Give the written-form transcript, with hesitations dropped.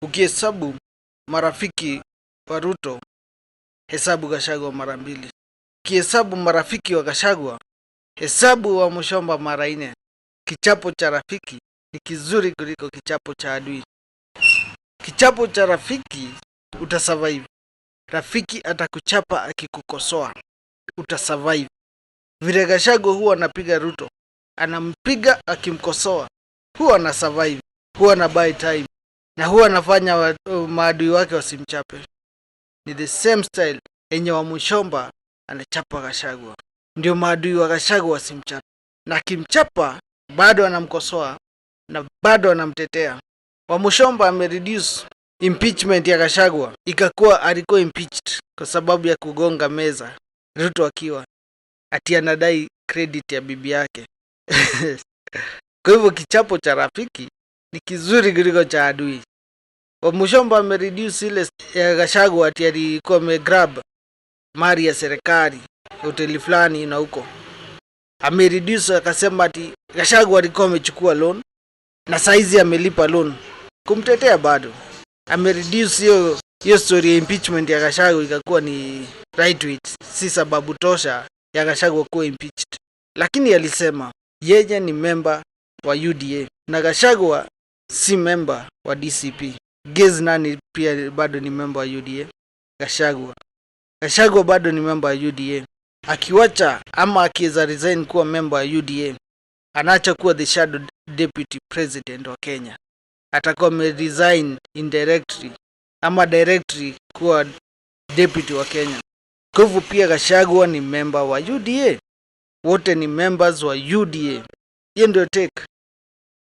Ukihesabu marafiki wa Ruto, hesabu Gachagua mara mbili. Ukihesabu marafiki wa Gachagua, hesabu Wamuchomba mara nne. Kichapo cha rafiki ni kizuri kuliko kichapo cha adui. Kichapo cha rafiki utasurvive. Rafiki atakuchapa akikukosoa, utasurvive. Vile Gachagua huwa anapiga Ruto, anampiga akimkosoa, huwa ana survive, huwa ana buy time na huwa anafanya maadui wake wasimchape. Ni the same style yenye Wamuchomba anachapa Gachagua, ndio maadui wa Gachagua wasimchape, na akimchapa bado anamkosoa na bado anamtetea. Wamuchomba amereduce impeachment ya Gachagua ikakuwa alikuwa impeached kwa sababu ya kugonga meza, Ruto akiwa ati anadai credit ya bibi yake. Kwa hivyo kichapo cha rafiki ni kizuri kuliko cha adui. Wamuchomba amereduce ile ya Gachagua ati alikuwa amegrab mali ya serikali, hoteli fulani na huko, amereduce akasema ati Gachagua alikuwa amechukua loan na saizi amelipa loan, kumtetea bado amereduce hiyo story ya impeachment ya Gachagua ikakuwa ni right tweet, si sababu tosha ya Gachagua kuwa impeached. Lakini alisema yeye ni member wa UDA na Gachagua si member wa DCP. Guess nani pia bado ni member wa UDA? Gachagua. Gachagua bado ni member wa UDA. Akiwacha ama akiweza resign kuwa member wa UDA, anaacha kuwa the shadow deputy president wa Kenya. Atakuwa ameresign indirectly ama directly kuwa deputy wa Kenya. Kwa hivyo pia Gachagua ni member wa UDA, wote ni members wa UDA. Hiyo ndio take.